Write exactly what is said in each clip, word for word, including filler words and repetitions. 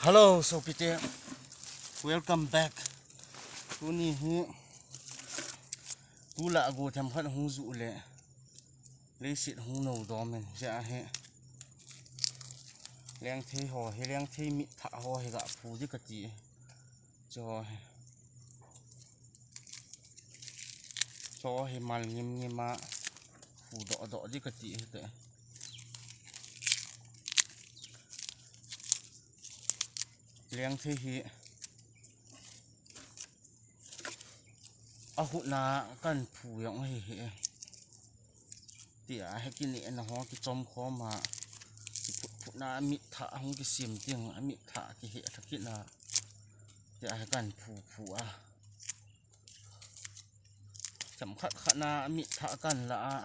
Hello, sopite. Welcome back. Tuni hi tulai a go themkhat hung ju le leiset hung no dom in, ja hi. Lengthei ho hi, lengthei mitthah ho hi ga phu di kati. Cho hi. Cho hi mal ngim ngim a phu doh doh di kati hite. Lengthei hi ahutna kan phu jong hi hi. Tia hi kinehna ho kichom khom a, kiphut phutna mitthah hung kisem ding, amitthah kihe thakit na. Tia hi kan phu phu a. Chomkhat khat na amitthah kan la a,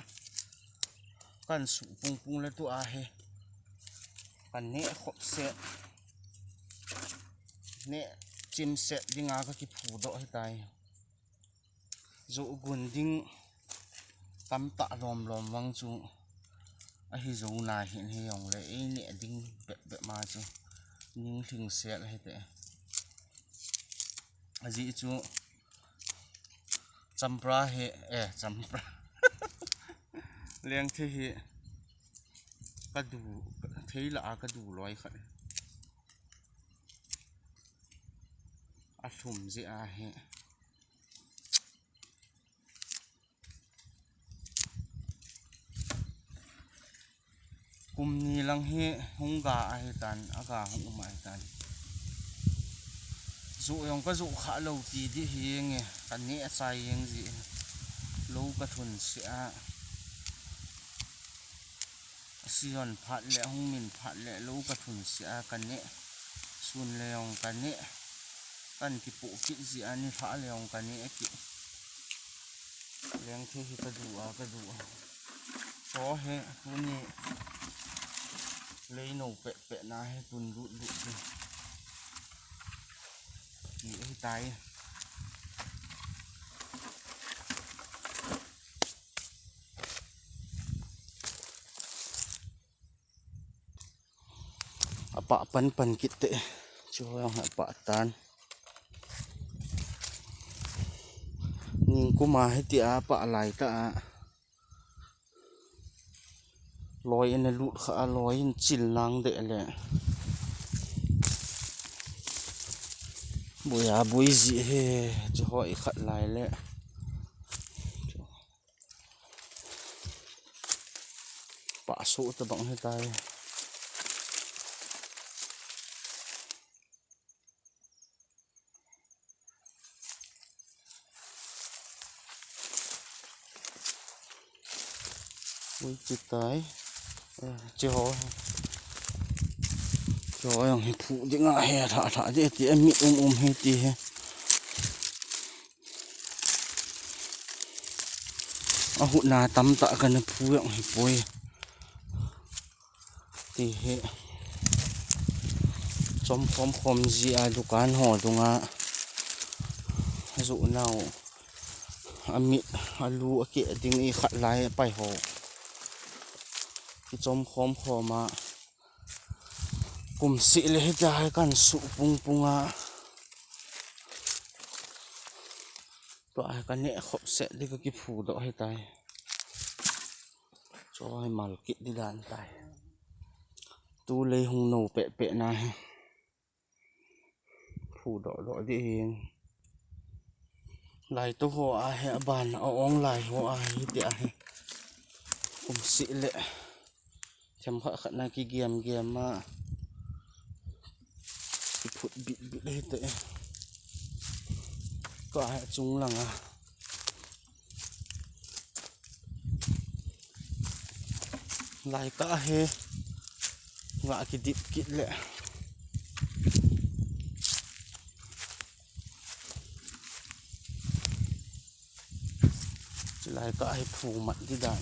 kan suh pung pung le tua hi kan neh khop set, neh chim set dinga ka kiphu doh hitai. Joh gun ding tamtah lom lom vang chu ahi jo na hin, hijongle ei neh ding bep bep ma chu ning lhing set hite. Ajeh chu champra hi, eh, champra. Lengthei hi ka du, thei la a ka du loi khat. A lhum jeh a hi. Kum ni lang hi hung ga ahi tan, a ga hung um ahi tan. Joh jong ka joh kha lou ti di hi nge, ka neh a chai jeng ji. Lou ka thun sia. A season phat le, hung min phat le, lou ka thun sia, ka neh. Sun le jong ka neh. Kan kipoh kit ji a, ni lha le jong ka neh kit. Lengthei hi ka du a, ka du a. Cho hi, tuni lei no peh peh na hi tun lut lut hi. Ki hi tai. Apah pan pan kit te. Chu jong apah tan. Ningkum a hitia pah lai ta a. Loi in a lut kha a, loi in chil nang de le. Boi a boi ji he, chu ho i khat lai le. Pah so ta bang he tai. Ui, chi tai. Eh, chi ho. Chi ho jong hi phu ding a he, tha, tha, ti, ti, mi um, um, he, ti, he. Ahutna tamtah kana phu jong hi poi. Ti hi. Chom khom khom ji a dukan ho dunga. Ajoh nau. Amit, alu, akeh ding i khat lai pai ho. Kichom khom khom a. Kum seh le hitia hi kan suh pung pung a. Tua hi ka neh khop set di ka kiphu doh hi tai. Cho hi mal kit di dan tai. Tu lei hung no peh peh na hi. Phu doh doh di hi. Lai tu ho a hi aban a ong lai ho a hi ti a hi. Kum seh le. Themkhat khat na kigiam giam a. Kiphut bit bit hi te. Ka hi chung lang a. Lai ka hi. Nga kidip kit le. Chulai ka hi phu mat di dan.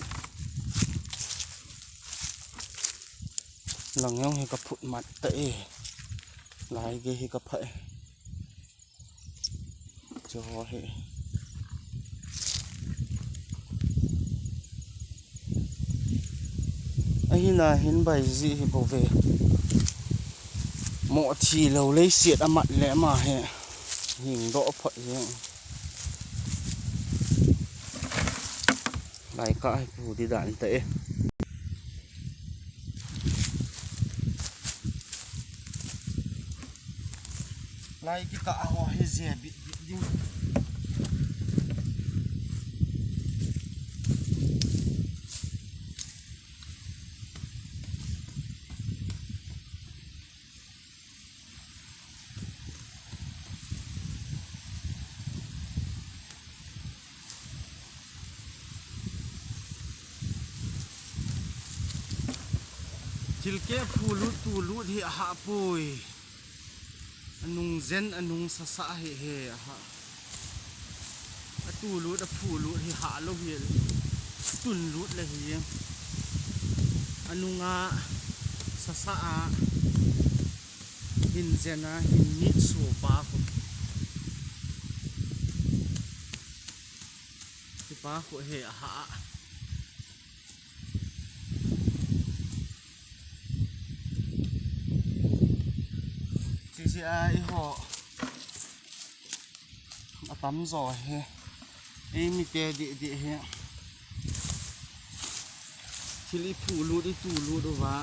Lang jong hi ka phut mat ta e. Lai ge hi ka pha e. Cho hi. Ahi na hin bai ji hi bou ve. Mo thi lo lei siat amat le ama he. Hing do phot hi. Lai ka hi pu di dan ta e. Lai ki ka ho hi je bit bit ding. Thil ke phu lut tu lut hi a ha poi. Anung zen, anung sasa hi he a ha. A tu lut, a phu lut hi ha lo hi. Tun lut le hi. Anung a sasa a hin zen a hin mit so pa khu. Ti pa khu he a ha. Chi chi a i ho. A tam zo hi. Ei mi te di di hi. Thil i phu lut i tu lut uva.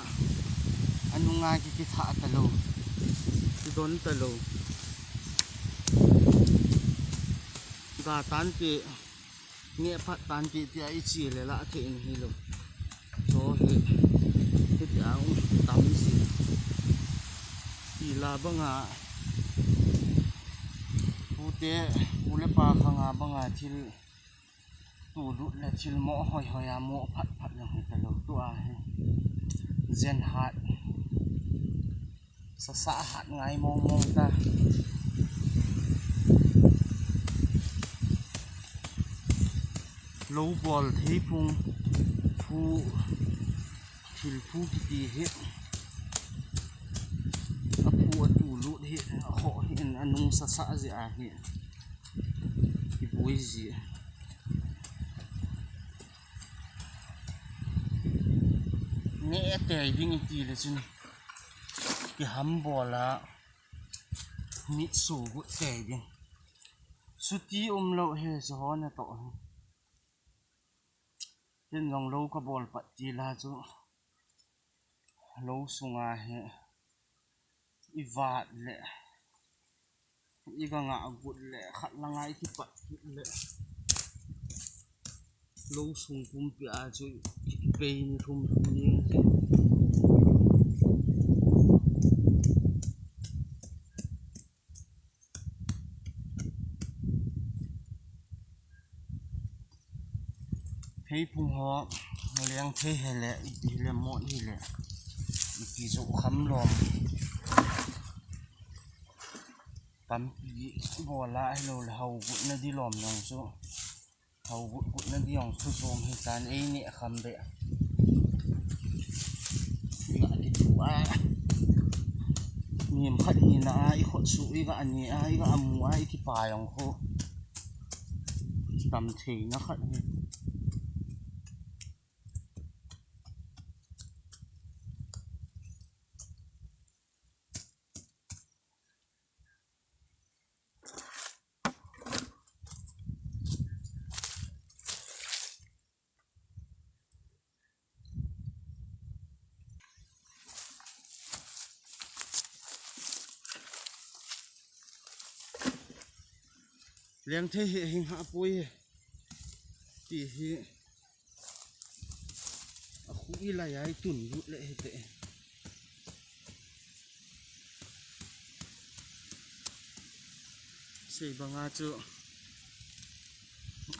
Anung a ki ki tha ta lo. Ki don ta lo. Ga tan ti. Nge phat tan ti ti a i chi le la thei in hi lo. Cho hi, hi ti a um tam si. Ti la banga, pu te, pu le pa khanga banga thil tu lut le thil mo hoi hoi a mo phat phat le hi ta lo tu a hi. Zen hat. Sasa hat ngai mong mong ta. Lo bol thei phung phu, thil phu kiti hi. A phu a tu lut hi, a ho hi in a nung sasa ji a hi. Ki bui ji. Ne e te ding i ti le chun. Ki ham bol a. Mit su gut te ding. Suti um lo he, su ho na to he. Tin jong lo ka bol pat ti la chu. Lo sunga he. I vat le. I ka nga gut le. Khat la nga i ki pat gut le. Lo sung pumpi a chu. Pei ni thum thum ni. Thei phung ho, leng thei he le, i ti le mo hi le, i ti zo kham lom. Tampi bol a hi lo le hau gut na di lom nong chu. Hau gut gut na di ong thu som hi chan ei ne kham be. Iga ki thu a. Nim khat hi na a i khot su iga ani a iga amu a i ki pa ong khu. Tam thei na khat hi. Leng thei hi hing ha poi. Ti hi. A khu i lai ai tun lut le hi te. Sei banga chu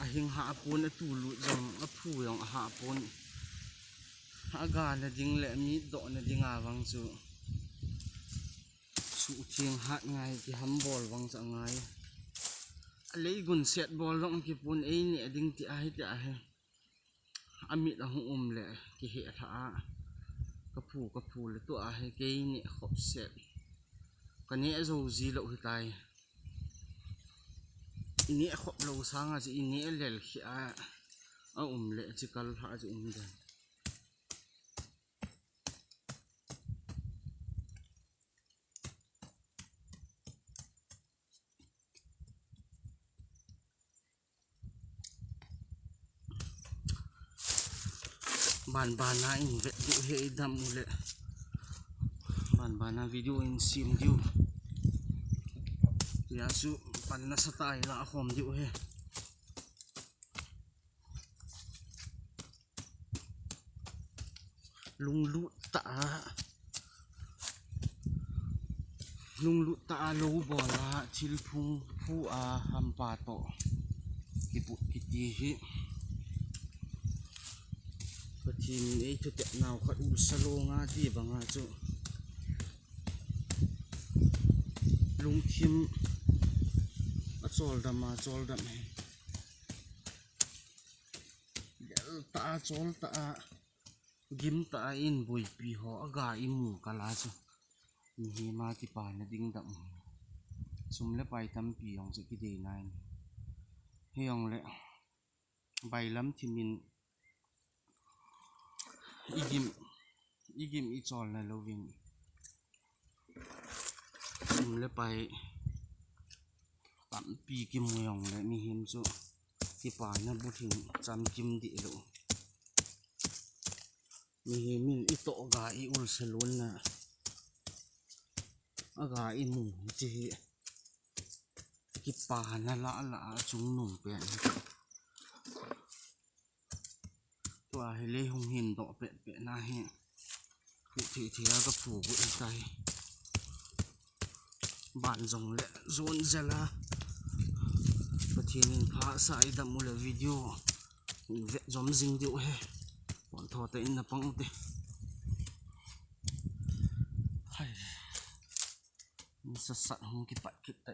a hing ha pon a tu lut jong a phu jong a ha pon. A ga na ding le mi do na ding a vang chu. Su thing hat ngai ki ham bol vang cha ngai. A lei gun set bol jong ki pun ei ne ding ti a hi ti a hi. A mit a hung um le ki he tha a. Ka phu ka phu le tu a hi kei ne khop set. Ka ne zo ji lo hi tai. I ne khop lo sang a ji i ne lel khi a. A um le chi kal ha ji um den. Ban bana in vet diu he, i dam u le. Ban bana video in sem diu. Tia chu pan nasatah a i la khom diu he. Lunglut tah a, lunglut tah a lou bol a, thilphung phu a, hampa toh kiput kiti hi Pathen in ei thutep nau khat u salonga ti banga chu lungthim a choldam a choldam hi. Del tah a, chol tah a, gim tah a in boipi ho aga i mu kal a chu. Mihem a kipana ding dam. Sum le pai tampi jong chu kidei nai. Hijongle bailam thim in i gim, i gim i cholna louvin sum le pai tampi kimu jongle mihem chu kipana bu thim chamkim dih lou. Mihem in i toh ga i ul salon na aga i mu ti hi kipana lah lah a chungnung pen. Tua hi lei hung hin doh pet pet na hi. Thi thi a ka phu gu tai. Ban jong le jon jela. Pathen in pha sa i dam u le video vet jom jing diu he. Pon tho te in na pang u te. Hai. Ni sa sat hung kipat kit te.